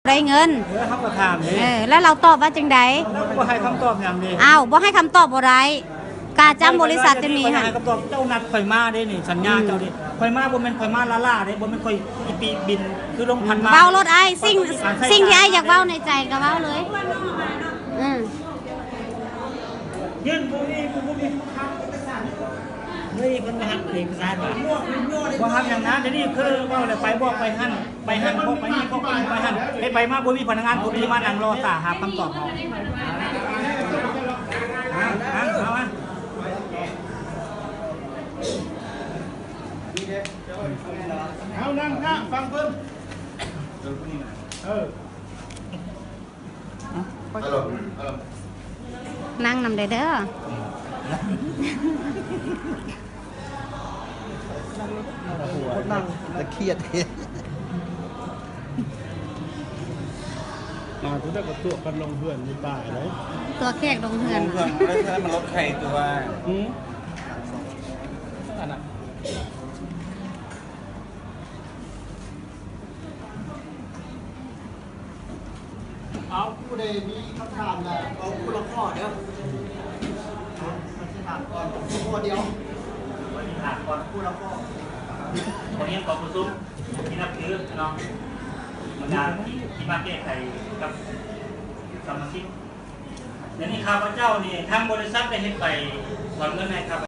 ໄດ້ເງິນ. ເອີ ເຮົາກໍຖາມເດ້. ເອີ ແລ້ວລາວຕອບວ່າຈັ່ງໃດ? ລາວກໍບໍ່ໃຫ້ຄຳຕອບຫຍັງເດ້. ອ້າວ ບໍ່ໃຫ້ຄຳຕອບບໍ່ໄດ້. ກາຈຳບໍລິສັດຈະມີຫັ້ນ. ເຈົ້ານັດຂ້ອຍມາເດ້ນີ້ ສັນຍາເຈົ້າເດ້. ອືມ ຂ້ອຍມາບໍ່ແມ່ນຂ້ອຍມາລ້າໆເດ້ ບໍ່ແມ່ນຂ້ອຍອີປີກບິນຄືລົມພັດມາ. ເວົ້າໂລດອ້າຍ ສິ່ງ ສິ່ງທີ່ອ້າຍຢາກເວົ້າໃນໃຈກໍເວົ້າເລີຍ. ອືມ ຍື່ນບໍ່ມີ ບໍ່ມີ ເຮີ້ຍ ເພິ່ນບໍ່ຮັບເອກະສານຫວາ? ບໍ່ຮັບຫຍັງນະ. ດຽວນີ້ຄືເວົ້າແລ້ວ ໄປບອກໄປຫັ້ນ ໄປຫັ້ນ ບອກໄປນີ້ ບອກໄປນີ້ ໄປຫັ້ນ ໄປໄປມາບໍ່ມີພະນັກງານຜູ້ດີມານັ່ງລໍຖ້າຮັບຄຳຕອບເຮົາ. ເອົາ ເອົາ ເອົາມາ ເອົານັ່ງຂ້າງຟັງເພິ່ນ. ເອີ ນັ່ງນຳໄດ້ເດີ. ນັ່ງ ແຕ່ຄຽດ ມາທຸກແຕ່ກໍຕົວະກັນລົງເຮືອນຢູ່ປ່າເດ້. ຕົວະແຂກລົງເຮືອນ ລົງເຮືອນ ແລ້ວມັນລົດໄຂ່ຕົວະ. ອືມ ອັນນັ້ນ ເອົາ ຜູ້ໃດມີຄຳຖາມລະເອົາຜູ້ລະຂໍ້ເດີ. ເຮົາຊິຖາມກ່ອນ ຂໍ້ດຽວ ເຮົາຊິຖາມກ່ອນຜູ້ລະຂໍ້. ຂໍຮຽນຂອບພະຄຸນທີ່ນັບຖືເນາະ ບັນດາທີ່ ທີ່ມາແກ້ໄຂກັບສະມາຊິກ. ດຽວນີ້ຂ້າພະເຈົ້ານີ້ ທາງບໍລິສັດໄດ້ເຮັດໃບຖອນເງິນໃຫ້ຂ້າພະ